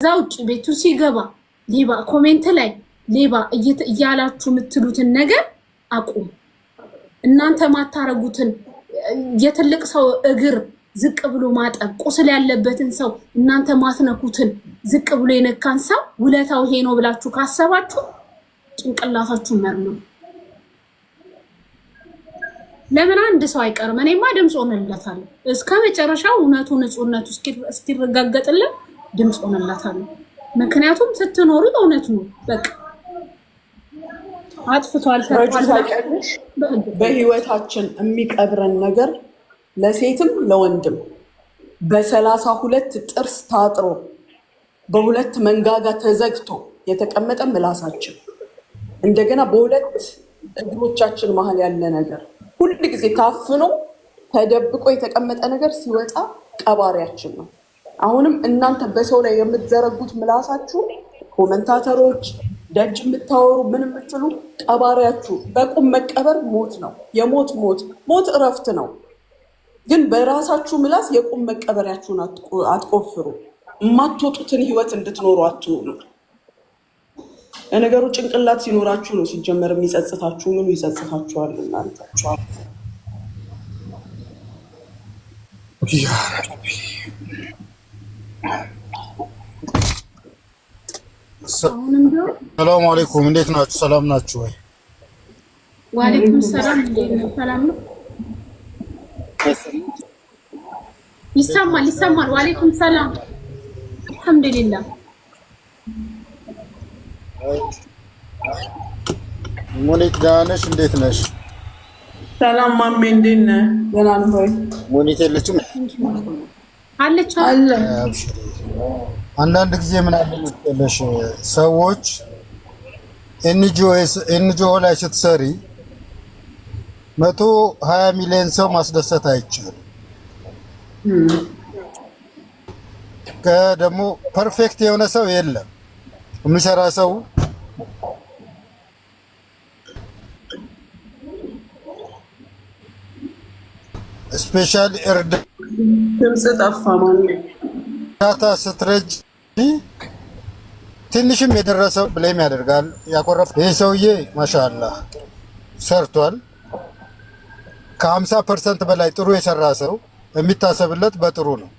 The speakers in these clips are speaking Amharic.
ውጭ ቤቱ ሲገባ ሌባ፣ comment ላይ ሌባ እያላችሁ የምትሉትን ነገር አቁሙ። እናንተ ማታረጉትን የትልቅ ሰው እግር ዝቅ ብሎ ማጠብ፣ ቁስል ያለበትን ሰው እናንተ ማትነኩትን ዝቅ ብሎ የነካን ሰው ውለታው ይሄ ነው ብላችሁ ካሰባችሁ ጭንቅላታችሁ መርምሩ። ለምን አንድ ሰው አይቀርም? እኔማ ድምፅ ሆንለታለሁ እስከ መጨረሻው እውነቱ ንጹህነቱ እስኪረጋገጥልን ድምፅ ሆንለታለሁ። ምክንያቱም ስትኖሩ እውነቱ ነው። በቃ አጥፍቷል። በህይወታችን የሚቀብረን ነገር ለሴትም ለወንድም በ32 ጥርስ ታጥሮ በሁለት መንጋጋ ተዘግቶ የተቀመጠ ምላሳችን፣ እንደገና በሁለት እግሮቻችን መሀል ያለ ነገር፣ ሁል ጊዜ ታፍኖ ተደብቆ የተቀመጠ ነገር ሲወጣ ቀባሪያችን ነው። አሁንም እናንተ በሰው ላይ የምትዘረጉት ምላሳችሁ፣ commentator ኦች፣ ደጅ የምታወሩ ምን የምትሉ፣ ቀባሪያችሁ በቁም መቀበር ሞት ነው። የሞት ሞት ሞት እረፍት ነው። ግን በራሳችሁ ምላስ የቁም መቀበሪያችሁን አትቆፍሩ። የማትወጡትን ህይወት እንድትኖሩ አትሆኑ። ለነገሩ ጭንቅላት ሲኖራችሁ ነው ሲጀመር የሚጸጽታችሁ። ምኑ ይጸጽታችኋል እናንተ? ሰላም አለይኩም፣ እንዴት ናችሁ? ሰላም ናችሁ ወይ? ወአለይኩም ሰላም። እንዴት ነው? ሰላም ነው። ይሰማል፣ ይሰማል። ወአለይኩም ሰላም። አልሐምዱሊላህ። ሙኒት ደህና ነሽ? እንዴት ነሽ? ሰላም ማሜ፣ እንዴት ነህ? ደህና ነህ ወይ? ሙኒት የለችም? አለች። አለ። አንዳንድ ጊዜ ምን አለ መሰለሽ፣ ሰዎች NGO ላይ ስትሰሪ 120 ሚሊዮን ሰው ማስደሰት አይቻልም። ደግሞ perfect የሆነ ሰው የለም። የሚሰራ ሰው special እርዳታ ድምፅ ጠፋ። ማን ስትረጅ ትንሽም የደረሰው blame ያደርጋል። ያኮረፈ ይህ ሰውዬ ማሻአላህ ሰርቷል። ከ50% በላይ ጥሩ የሰራ ሰው የሚታሰብለት በጥሩ ነው።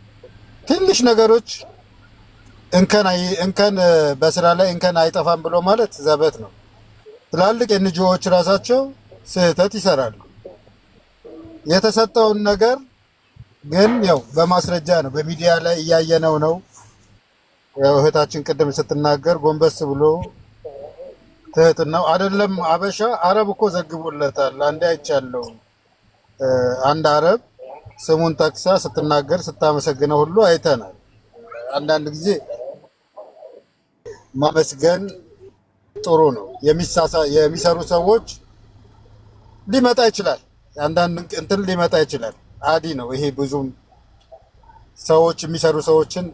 ትንሽ ነገሮች እንከን በስራ ላይ እንከን አይጠፋም ብሎ ማለት ዘበት ነው። ትላልቅ NGO ዎች ራሳቸው ስህተት ይሰራሉ። የተሰጠውን ነገር ግን ያው በማስረጃ ነው፣ በሚዲያ ላይ እያየነው ነው። ያው እህታችን ቅድም ስትናገር ጎንበስ ብሎ ትህትናው አይደለም፣ አበሻ አረብ እኮ ዘግቦለታል። አንዴ አይቻለሁ። አንድ አረብ ስሙን ጠቅሳ ስትናገር ስታመሰግነው ሁሉ አይተናል። አንዳንድ ጊዜ ማመስገን ጥሩ ነው። የሚሰሩ ሰዎች ሊመጣ ይችላል። አንዳንድ እንትን ሊመጣ ይችላል። አዲ ነው ይሄ። ብዙም ሰዎች የሚሰሩ ሰዎችን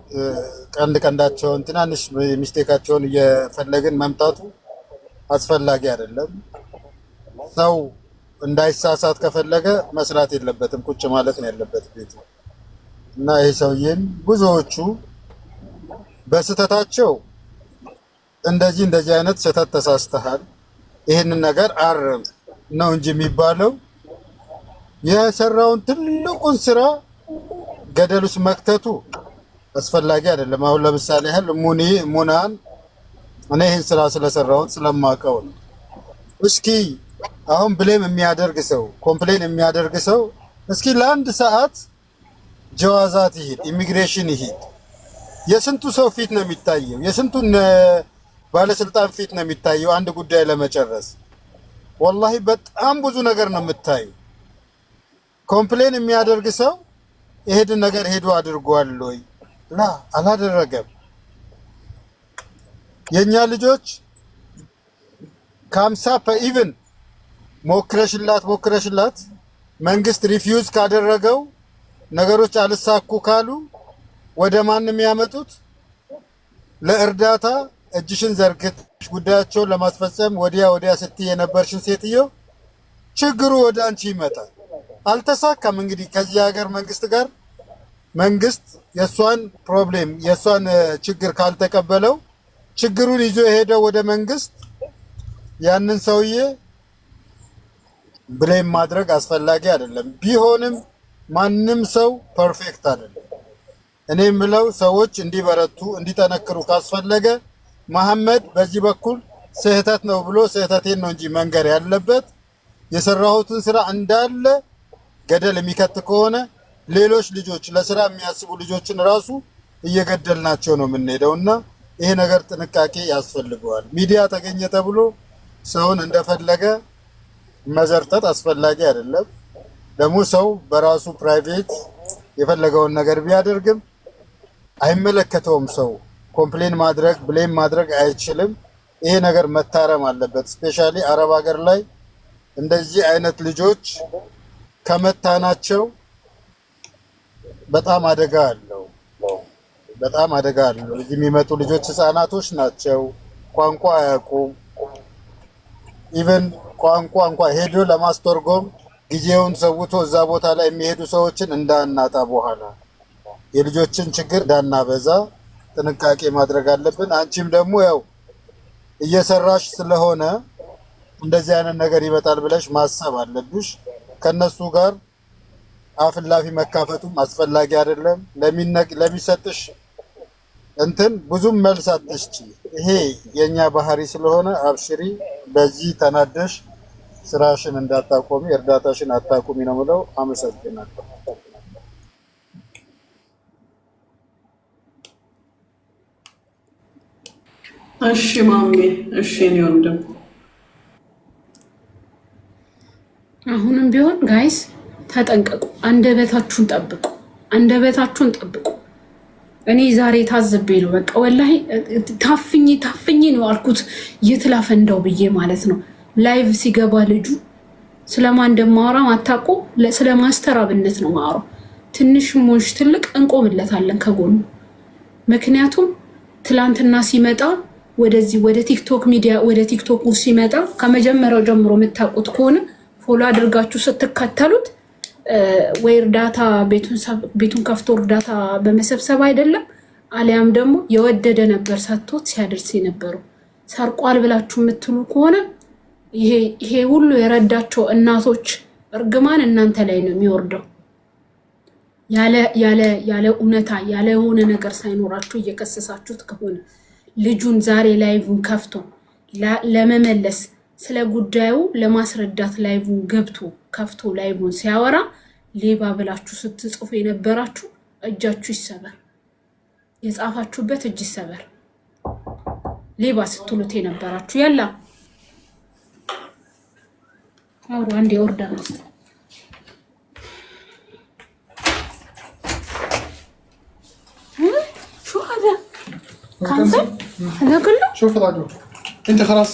ቀንድ ቀንዳቸውን ትናንሽ mistake ኣቸውን እየፈለግን መምታቱ አስፈላጊ አይደለም። ሰው እንዳይሳሳት ከፈለገ መስራት የለበትም፣ ቁጭ ማለት ነው ያለበት ቤቱ። እና ይሄ ሰውዬም ብዙዎቹ በስህተታቸው እንደዚህ እንደዚህ አይነት ስህተት ተሳስተሃል፣ ይህንን ነገር አርም ነው እንጂ የሚባለው የሰራውን ትልቁን ስራ ገደል ውስጥ መክተቱ አስፈላጊ አይደለም። አሁን ለምሳሌ ያህል ሙኒ ሙናን እኔ ይህን ስራ ስለሰራሁት ስለማውቀው ነው። እስኪ አሁን blame የሚያደርግ ሰው፣ complain የሚያደርግ ሰው እስኪ ለአንድ ሰዓት ጀዋዛት ይሂድ፣ ኢሚግሬሽን ይሂድ። የስንቱ ሰው ፊት ነው የሚታየው? የስንቱን ባለስልጣን ፊት ነው የሚታየው? አንድ ጉዳይ ለመጨረስ ወላሂ በጣም ብዙ ነገር ነው የምታዩ። Complain የሚያደርግ ሰው ይሄድን ነገር ሄዶ አድርጓል ወይ? ላ፣ አላደረገም። የእኛ ልጆች ከ50 even ሞክረሽላት ሞክረሽላት መንግስት refuse ካደረገው፣ ነገሮች አልሳኩ ካሉ ወደ ማን የሚያመጡት? ለእርዳታ እጅሽን ዘርግተሽ ጉዳያቸውን ለማስፈጸም ወዲያ ወዲያ ስትይ የነበርሽን ሴትዮ ችግሩ ወደ አንቺ ይመጣል። አልተሳካም። እንግዲህ ከዚህ ሀገር መንግስት ጋር መንግስት የእሷን problem የእሷን ችግር ካልተቀበለው ችግሩን ይዞ የሄደው ወደ መንግስት ያንን ሰውዬ blame ማድረግ አስፈላጊ አይደለም። ቢሆንም ማንም ሰው perfect አይደለም። እኔ የምለው ሰዎች እንዲበረቱ እንዲጠነክሩ ካስፈለገ መሐመድ በዚህ በኩል ስህተት ነው ብሎ ስህተቴን ነው እንጂ መንገር ያለበት፣ የሰራሁትን ስራ እንዳለ ገደል የሚከት ከሆነ ሌሎች ልጆች ለስራ የሚያስቡ ልጆችን ራሱ እየገደልናቸው ነው የምንሄደው እና ይሄ ነገር ጥንቃቄ ያስፈልገዋል። ሚዲያ ተገኘ ተብሎ ሰውን እንደፈለገ መዘርጠጥ አስፈላጊ አይደለም። ደግሞ ሰው በራሱ private የፈለገውን ነገር ቢያደርግም አይመለከተውም። ሰው complain ማድረግ blame ማድረግ አይችልም። ይሄ ነገር መታረም አለበት። Specially አረብ ሀገር ላይ እንደዚህ አይነት ልጆች ከመታናቸው በጣም አደጋ አለው። በጣም አደጋ አለው። እዚህ የሚመጡ ልጆች ህፃናቶች ናቸው። ቋንቋ አያውቁም። Even ቋንቋ እንኳ ሄዶ ለማስተርጎም ጊዜውን ሰውቶ እዛ ቦታ ላይ የሚሄዱ ሰዎችን እንዳናጣ፣ በኋላ የልጆችን ችግር እንዳናበዛ ጥንቃቄ ማድረግ አለብን። አንቺም ደግሞ ያው እየሰራሽ ስለሆነ እንደዚህ አይነት ነገር ይመጣል ብለሽ ማሰብ አለብሽ። ከነሱ ጋር አፍላፊ መካፈቱም አስፈላጊ አይደለም። ለሚሰጥሽ እንትን ብዙም መልስ አትስጪ። ይሄ የኛ ባህሪ ስለሆነ አብሽሪ። በዚህ ተናደሽ ስራሽን እንዳታቆሚ፣ እርዳታሽን አታቁሚ ነው የምለው። አመሰግናለሁ። እሺ ማሜ፣ እሺ እኔ ወንድም። አሁንም ቢሆን guys ተጠንቀቁ፣ አንደበታችሁን ጠብቁ፣ አንደበታችሁን ጠብቁ። እኔ ዛሬ ታዝቤ ነው፣ በቃ ወላሂ ታፍኜ ታፍኜ ነው አልኩት፣ የት ላፈንዳው ብዬ ማለት ነው። Live ሲገባ ልጁ ስለማን እንደማወራ ማታውቁ፣ ስለ ማስተር አብነት ነው ማወራው። ትንሽ ሞሽ ትልቅ እንቆምለታለን ከጎኑ። ምክንያቱም ትላንትና ሲመጣ ወደዚህ ወደ ቲክቶክ ሚዲያ፣ ወደ ቲክቶኩ ሲመጣ ከመጀመሪያው ጀምሮ የምታውቁት ከሆነ follow አድርጋችሁ ስትከተሉት ወይ እርዳታ ቤቱን ከፍቶ እርዳታ በመሰብሰብ አይደለም፣ አሊያም ደግሞ የወደደ ነበር ሰጥቶት ሲያደርስ የነበረው። ሰርቋል ብላችሁ የምትሉ ከሆነ ይሄ ሁሉ የረዳቸው እናቶች እርግማን እናንተ ላይ ነው የሚወርደው። ያለ እውነታ ያለ የሆነ ነገር ሳይኖራችሁ እየከሰሳችሁት ከሆነ፣ ልጁን ዛሬ live ን ከፍቶ ለመመለስ፣ ስለ ጉዳዩ ለማስረዳት live ን ገብቶ ከፍቶ live ን ሲያወራ ሌባ ብላችሁ ስትጽፉ የነበራችሁ እጃችሁ ይሰበር፣ የጻፋችሁበት እጅ ይሰበር። ሌባ ስትሉት የነበራችሁ يلا አውሩ። አንድ የ order ውስጥ شو هذا؟ Cancel هذا كله؟ شوف العجوب انت خلاص.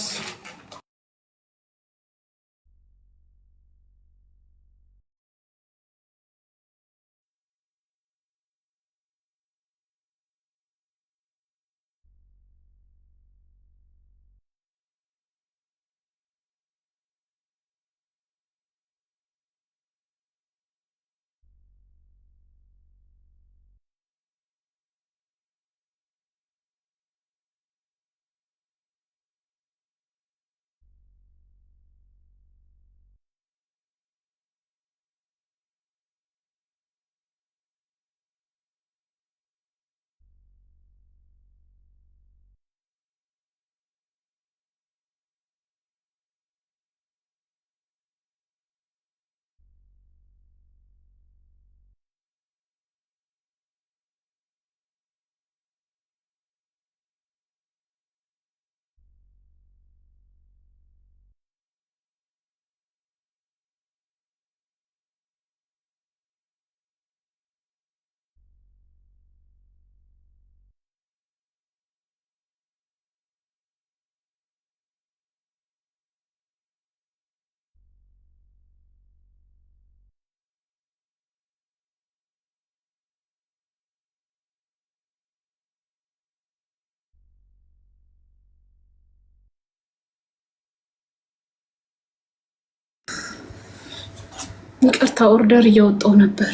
ይቅርታ order እያወጣው ነበር።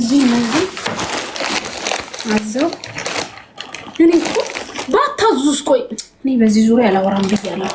እነዚህ አዘው እኔ እኮ ባታዙስ፣ ቆይ እኔ በዚህ ዙሪያ አላወራም ብያለሁ።